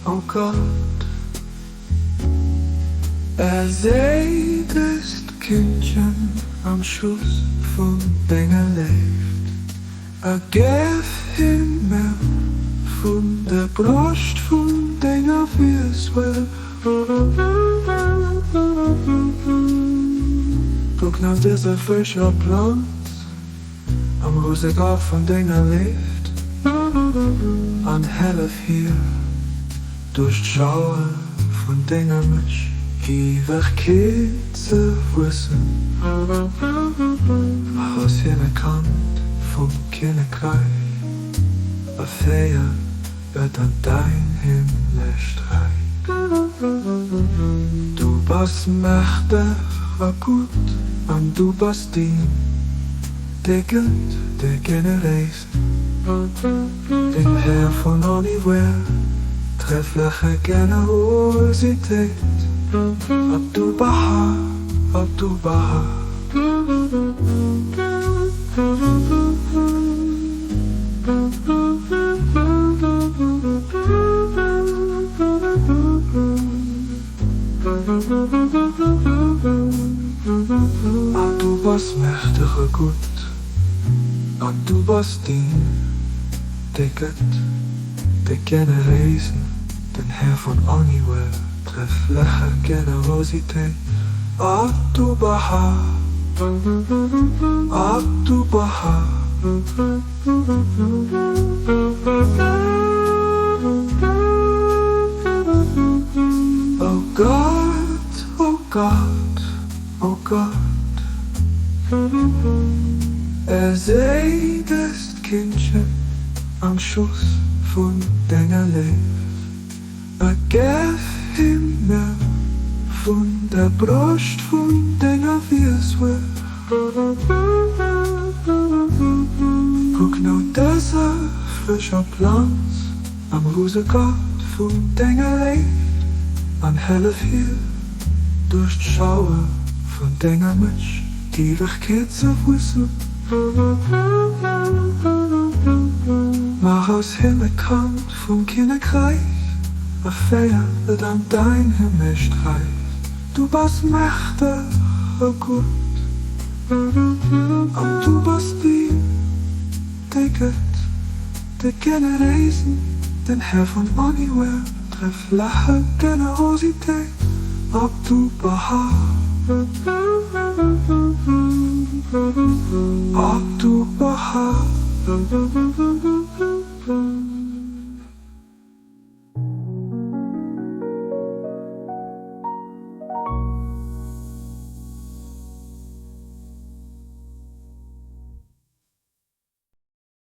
O Gott, Er séi dëst Kindchen am Schoss vun denger Léift, a gäf him Milch vun der Broscht vun denger Wieswel. Kuck no dëser frëscher Planz am Rosegart vun denger Léift, an hellef hir duerch d'Schauer vun denger Mëtschgiewegkeet ze wuessen. Mach aus him e Kand vum Kinnekreich a féier et an däin himmlescht Räich. Du bass mächteg a gutt an du bass deen, dee gëtt der Generéis. Den Här vun Anywhere, treffleche Generositéit, Abdu'l-Bahá, Abdu'l-Bahá. A du bass mächtege Gutt, an du bass deen, dee gëtt, de Generéisen, den Här vun Anywhere, trefflecher Generositéit. Abdu'l-Bahá, Abdu'l-Bahá. Oh Gott, oh Gott, oh Gott, Er séi dëst Kindchen am Schoss vun denger Léift, A gäf him Milch vun der Broscht vun denger Wieswel. Kuck no dëser frëscher Planz am Rosegart vun denger Léift an hellef hir duerch d'Schauer vun denger Mëtschgiewegkeet ze wuessen. Maach aus him e Kand vum Kinnekräich a féier et an däin himmlescht Räich. Du bass mächteg a gutt, an du bass deen, dee gëtt, de Generéisen, den Här vun Anywhere, treffleche Generositéit, Abdu'l-Bahá, Abdu'l-Bahá.